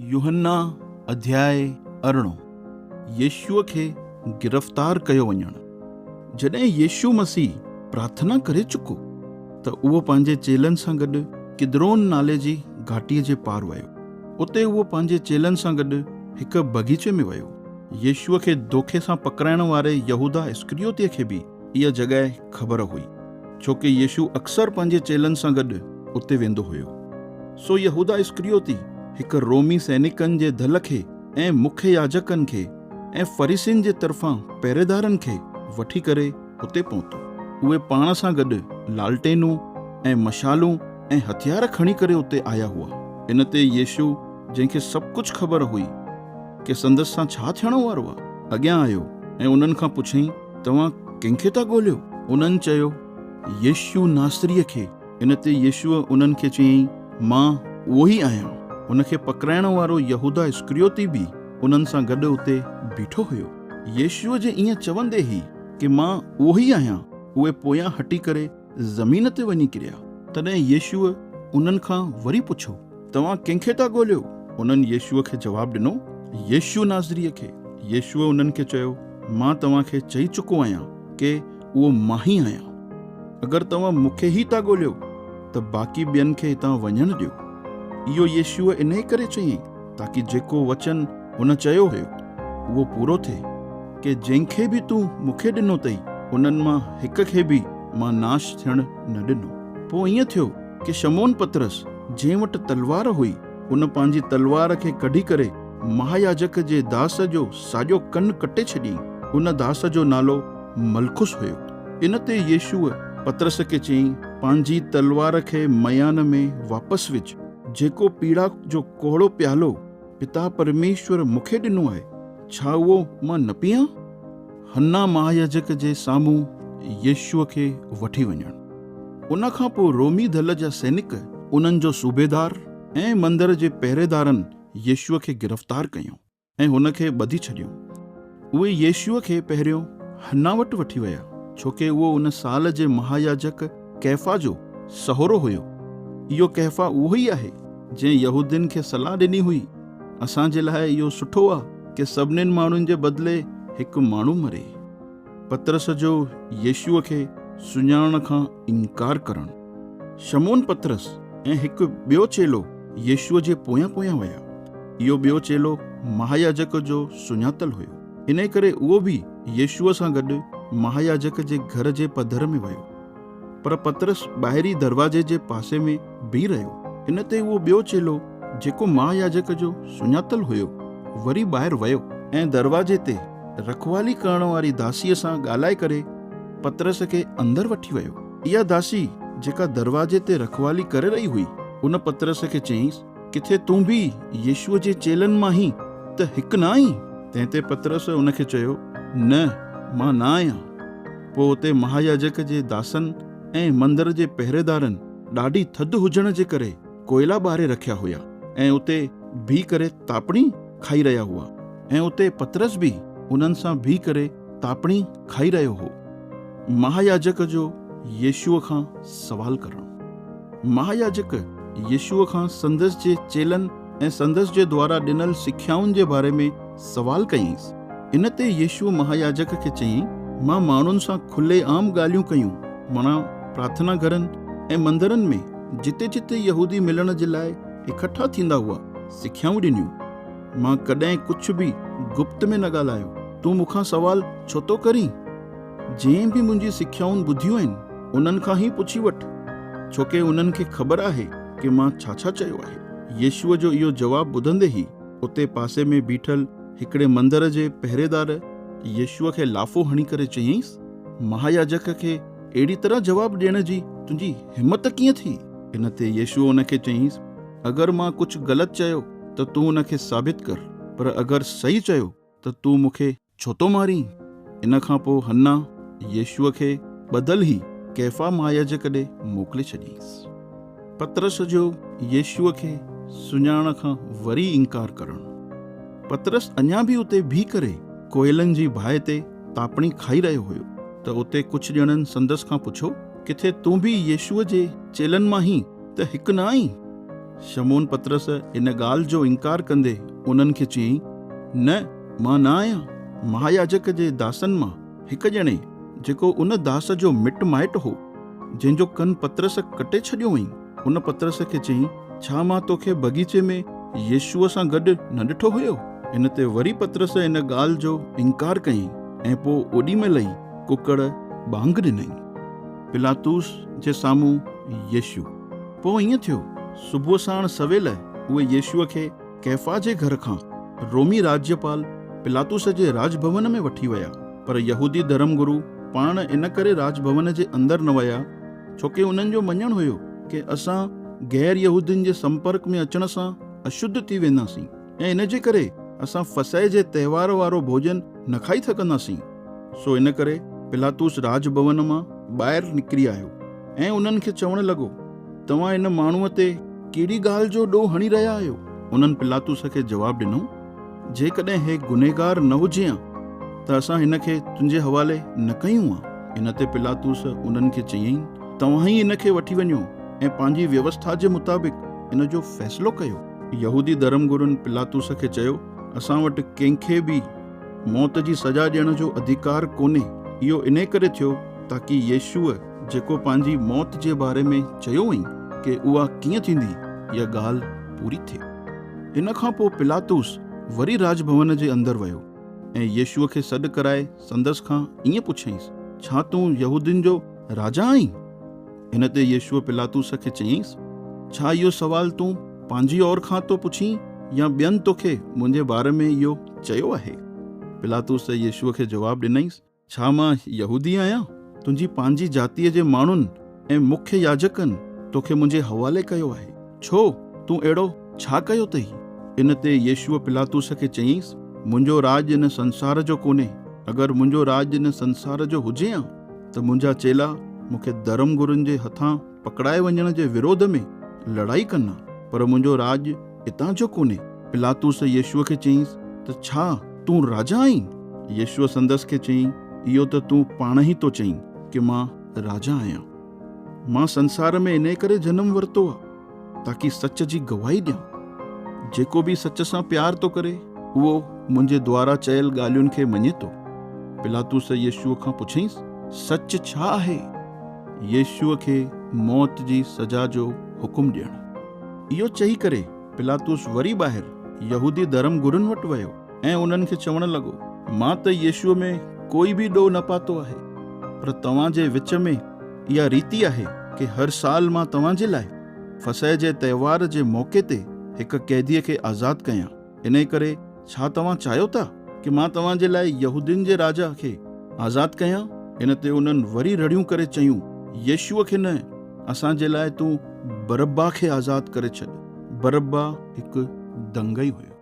يوحنا اڌياء ارڙهون، يسوع کي گرفتار ڪيو وڃڻ. جڏهن يسوع مسيح پرارٿنا ڪري چڪو ته اهو پنهنجي چيلن سان گڏ قدرون نالي جي گهاٽيء جي پار ويو. اتي اهو پنهنجي چيلن سان گڏ هڪ بغيچي ۾ ويو. يسوع کي دوکي سان پڪڙائڻ واري يهوداه اسڪريوتيء کي به اها جڳهه خبر هئي، ڇوڪه يسوع اڪثر پنهنجي چيلن سان گڏ اتي ويندو هيو. سو يهوداه اسڪريوتي هڪ رومي سئنڪن جي ڌل کي ۽ مکيه ياجڪن کي ۽ فريسين جي طرفان پهريدارن کي وٺي ڪري اتي پهتو. اهي پاڻ سان گڏ لالٽينون ۽ مشعالون ۽ هٿيار کڻي ڪري اتي آيا هئا. ان تي يسوع جنهن کي سڀ ڪجهه خبر هئي ڪه سندس سان ڇا ٿيڻ وارو آهي، اڳيان آيو ۽ انهن کان پڇيائين، توهان ڪنهن کي ٿا ڳوليو؟ انهن چيو، يسوع ناصريء کي. ان تي يسوع انهن کي چيائين، مان اهو ئي آهيان. هن کي پڪڙائڻ وارو يهوداه اسڪريوتي به انهن سان گڏ اتي بيٺو هيو. يسوع جي ائين چوندي ئي ڪه مان اهو ئي آهيان، اهي پويان هٽي ڪري زمين تي وڃي ڪريا. تڏهن يسوع انهن کان وري پڇيو، توهان ڪنهن کي ٿا ڳوليو؟ انهن يسوع کي جواب ڏنو، يسوع ناصريء کي. يسوع انهن کي چيو، مان توهان کي چئي چڪو آهيان ڪه اهو مان ئي آهيان. اگر توهان مون کي ئي ٿا ڳوليو ته باقي ٻين کي هتان وڃڻ ڏيو. اهو يسوع انهيء ڪري چيائين تاڪي جيڪو وچن هن چيو هيو، اهو پورو ٿئي، ڪه جنهن کي به تون مون کي ڏنو اٿئي، انهن مان هڪ کي به مان ناش ٿيڻ نه ڏنو. پوء ائين ٿيو ڪه شمعون پطرس، جنهن وٽ تلوار هئي، ان پنهنجي تلوار کي ڪڍي ڪري مهاياجڪ جي داس جو ساڄو ڪن ڪٽي ڇڏيائين. ان داس جو نالو ملخس هيو. ان تي يسوع پطرس کي چيائين، پنهنجي تلوار کي ميان ۾ واپس وجهه. جيڪو پيڙا جو ڪوڙو پيالو پتا پرميشور مون کي ڏنو آهي، ڇا اهو مان نه پيئان؟ حنا مهاياجڪ جي سامهون يسوع کي وٺي وڃڻ. ان کان پوء رومي ڌل جا سينڪ، انهن جو صوبيدار ۽ مندر جي پهريدارن يسوع کي گرفتار ڪيو ۽ هن کي ٻڌي ڇڏيو. اهي يسوع کي پهريون حنا وٽ وٺي ويا، ڇوڪه اهو ان سال جي مهاياجڪ ڪيفا جو سهرو هيو. اهو ڪيفا اهو ئي آهي، جنهن يهودين کي صلاح ڏني هئي، اسان جي لاء اهو سٺو آ ڪه سڀنين ماڻهن جي بدلي هڪ ماڻهو مري. پطرس جو يسوع کي سڃاڻڻ کان انڪار ڪرڻ. شمعون پطرس ۽ هڪ ٻيو چيلو يسوع جي پويان پويان ويا. اهو ٻيو چيلو مهاياجڪ جو سڃاتل هيو، انهي ڪري اهو به يسوع سان گڏ مهاياجڪ جي گهر جي پڌر ۾ ويو. پر پطرس ٻاهرين دروازي جي پاسي ۾ بيهي رهيو. ان تي اهو ٻيو چيلو، جيڪو مهاياجڪ جو سڃاتل هيو، وري ٻاهر ويو ۽ دروازي تي رکوالي ڪرڻ واري داسيء سان ڳالهائي ڪري پطرس کي اندر وٺي ويو. اها داسي، جيڪا دروازي تي رکوالي ڪري رهي هئي، ان پطرس کي چيائينس، ڪٿي تون به يسوع جي چيلن مان ئي ته هڪ نه آهين؟ تنهن تي پطرس ان کي چيو، نه، مان نه آهيان. پوء اتي مهاياجڪ جي داسن ۽ مندر جي پهريدارن ڏاڍي ٿڌ هجڻ جي ڪري ڪوئلا ٻاري رکيا هيا ۽ اتي بيهي ڪري تاپڻي کائي رهيا هئا ۽ اتي پطرس به انهن سان بيهي ڪري تاپڻي کائي رهيو هو. مهاياجڪ جو يسوع کان سوال ڪرڻ. مهاياجڪ يسوع کان سندس جي چيلن ۽ سندس جي دوارا ڏنل سکيائن جي باري ۾ سوال ڪيائينس. ان تي يسوع مهاياجڪ کي چيائين، مان ماڻهن سان کلي عام ڳالهيون ڪيون، معنيٰ پرارٿنا گهرن ۽ مندرن ۾ جتي جتي يهودي ملڻ جي لاء اڪٺا ٿيندا هئا، سکيائون ڏنيون. مان ڪڏهن ڪجهه به گپت ۾ نه ڳالهايو. تون مون کان سوال ڇو ٿو ڪرين؟ جنهن به منهنجي سکيائون ٻڌيون آهن، انهن کان ئي پڇي وٺ، ڇوڪه انهن کي خبر آهي ڪه مان ڇا ڇا چيو آهي. يسوع جو اهو جواب ٻڌندي ئي اتي پاسي ۾ بيٺل هڪڙي مندر جي پهريدار يسوع کي لافو هڻي ڪري چيائينس، مهاياجڪ کي اهڙي طرح جواب ڏيڻ جي تنهنجي همت ڪيئن ٿي؟ ان تي يسوع ان کي چيائينس، اگر مان ڪجهه غلط چيو ته تون ان کي ثابت ڪر، پر اگر صحيح چيو ته تون مون کي ڇو ٿو مارين؟ ان کان پوء حنا يسوع کي ٻڌل ئي ڪيفا مهاياجڪ ڏي موڪلي ڇڏيائينس. پطرس جو يسوع کي سڃاڻڻ کان وري انڪار ڪرڻ. پطرس اڃا به اتي بيهي ڪري ڪوئلن جي باهه تي تاپڻي کائي رهيو هيو ته اتي ڪجهه ڄڻن سندس کان پڇيو، ڪٿي تون به يسوع جي چيلن مان ئي ته هڪ نه آهين؟ شمعون پطرس ان ڳالهه جو انڪار ڪندي انهن کي چيائين، نه، مان نه آهيان. مهاياجڪ جي داسن مان هڪ ڄڻي، جيڪو ان داس جو مٽ مائٽ هو، جنهن جو ڪن پطرس ڪٽي ڇڏيو هئائين، ان پطرس کي چيائين، ڇا مان توکي بغيچي ۾ يسوع سان گڏ نه ڏٺو هيو؟ ان تي وري پطرس ان ڳالهه جو انڪار ڪيائين ۽ پوء اوڏي مهل ئي ڪڪڙ ٻانگ ڏنائين. پيلاطوس جي سامهون يسوع. پوء ائين ٿيو، صبح ساڻ سويل اهي يسوع کي ڪيفا جي گهر کان رومي راجيپال پيلاطوس جي راڄ ڀون ۾ وٺي ويا. پر يهودي ڌرم گرو پاڻ ان ڪري راڄ ڀون جي اندر نه ويا، ڇوڪه انهن جو مڃڻ هيو ڪه اسان غير يهودين جي سمپرڪ ۾ اچڻ سان اشڌ ٿي وينداسين ۽ ان جي ڪري اسان فصح جي تهوار وارو ڀوڄن نه کائي ٿڪنداسين. سو ان ڪري پيلاطوس راڄ ڀون مان ٻاهر نڪري آيو ۽ انهن کي چوڻ لڳو، توهان ان ماڻهوء تي ڪهڙي ڳالهه جو ڏوهه هڻي رهيا آهيو؟ انهن پيلاطوس کي جواب ڏنو، جيڪڏهن هي گنهگار نه هجي ها ته اسان هن کي تنهنجي حوالي نه ڪيون ها. ان تي پيلاطوس انهن کي چيائين، توهان ئي هن کي وٺي وڃو ۽ پنهنجي ويوسٿا جي مطابق ان جو فيصلو ڪيو. يهودي ڌرم گرن پيلاطوس کي چيو، اسان وٽ ڪنهن کي به موت جي سزا ڏيڻ جو اڌيڪار ڪونهي. اهو انهي ڪري ٿيو تاڪي يسوع جيڪو پنهنجي موت جي باري ۾ چيو هئائين ڪي اها ڪيئن ٿيندي، اها ڳالهه پوري ٿئي. ان کان پوء پيلاطوس وري راڄ ڀون جي اندر ويو ۽ يسوع کي سڏ ڪرائي سندس کان ائين پڇيائينس، ڇا تون يهودين جو راجا آهين؟ ان تي يسوع پيلاطوس کي چيائينس، ڇا اهو سوال تون پنهنجي اور کان ٿو پڇين يا ٻين توکي منهنجي باري ۾ اهو چيو آهي؟ پيلاطوس يسوع کي جواب ڏنائينس، ڇا مان يهودي آهيان؟ تنهنجي پنهنجي جاتيء جي ماڻهن ۽ مکيه ياجڪن توکي منهنجي حوالي ڪيو آهي. ڇو؟ تون اهڙو ڇا ڪيو اٿئي؟ ان تي يسوع پيلاطوس کي چيائينس، منهنجو راڄ هن سنسار جو ڪونهي. اگر منهنجو راڄ هن سنسار جو هجي ها ته منهنجا چيلا مون کي ڌرم گرن جي هٿان پڪڙائي وڃڻ جي وروڌ ۾ لڙائي ڪن ها، پر منهنجو راڄ اتان جو ڪونهي. پيلاطوس يسوع کي چيائينس ته ڇا تون راجا آهين؟ يسوع سندس کي چيائين، اهو ته تون پاڻ ئي ٿو چئين ڪي مان راجا آهيان. مان سنسار ۾ انهي ڪري جنم ورتو آهي تاڪي سچ جي گواهي ڏيان. جيڪو به سچ سان پيار ٿو ڪري اهو منهنجي دوارا چيل ڳالهين کي مڃي ٿو. پيلاطوس يسوع کان پڇيائينس، سچ ڇا آهي؟ يسوع کي موت جي سزا جو حڪم ڏيڻ. اهو چئي ڪري پيلاطوس وري ٻاهر يهودي ڌرم گرن وٽ ويو ۽ انهن کي چوڻ لڳو، مان ته يسوع ۾ ڪوئي به ڏوهه نه پاتو آهي، پر توهان جي وچ ۾ اها ريتي آهي ڪي هر سال مان توهان جي لاء فصح جي تهوار جي موقعي تي هڪ قيديء کي آزاد ڪيان. انهيء ڪري ڇا توهان چاهيو ٿا ڪي مان توهان جي لاء يهودين جي راجا کي آزاد ڪيان؟ ان تي انهن وري رڙيون ڪري چيون، يسوع کي نه، اسان جي لاء تون بربا کي آزاد ڪري ڇڏ. بربا هڪ دنگئي هيو.